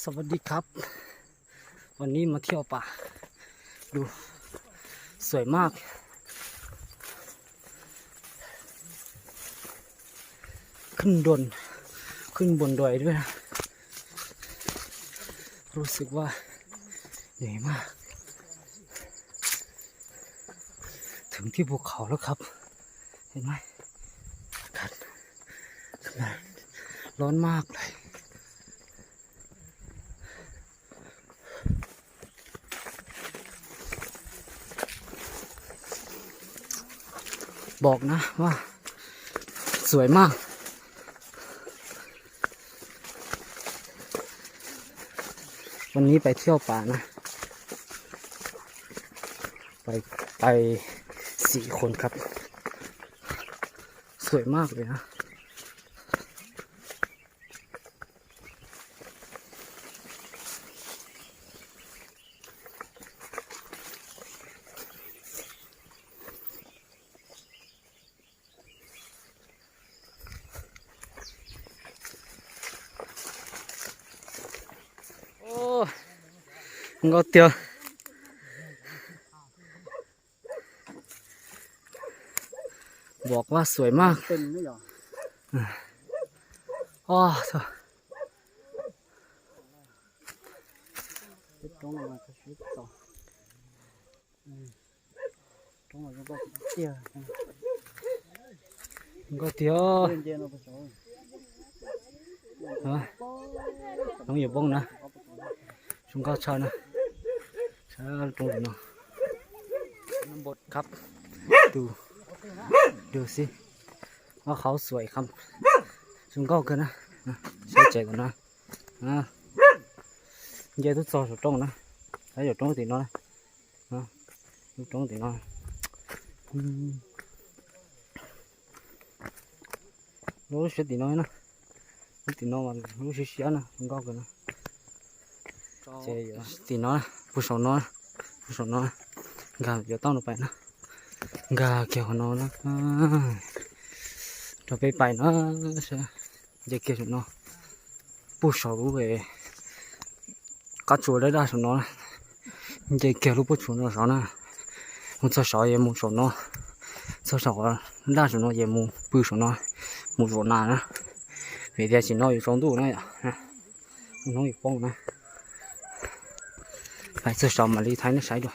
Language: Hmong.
สวัสดีครับ วันนี้มาเที่ยวป่า ดู สวยมาก ขึ้นดน ขึ้นบนดอยด้วยนะ รู้สึกว่าเหนื่อยมาก ถึงที่ภูเขาแล้วครับ เห็นไหม อากาศ ร้อนมากเลย บอกนะว่าสวยมาก วันนี้ไปเที่ยวป่านะ ไป ไปสี่คนครับ สวยมากเลยนะ Nkauj tiag. Vok vaj xuaim maj. Zoo nkauj tiag. Roob yuav poob na. Zoo nkauj tshaj na. Saib roob tim no. Npam khab tus dug xib. Vaj khaub xuaim khab. Zoo nkauj kawg na. Saib tsev tom no. Nce tuaj txog saum roob na. Saib saum roob tim no. Lub roob tim no. Lub siab tim no na. Lub tim no mas lub siab siab na, zoo nkauj kawg na. Ces tim no, puag saum no, puag saum no, nkag yuav tau no pais na. Nkag kiag qhov no na. Rau peb pais na, nce kiag saum no. Puag saum lub qab tsua daj daj saum no, nce kiag lub pob tsuas no saud na. Mus txog saud es mus saum no, txog saum daj saum no es mus pw saum no, mus zuam nas na. Vim tias tim no yuav tsaus ntuj na yom, hnub yuav poob na. Pais txog saud mam li thaij nej saib dua.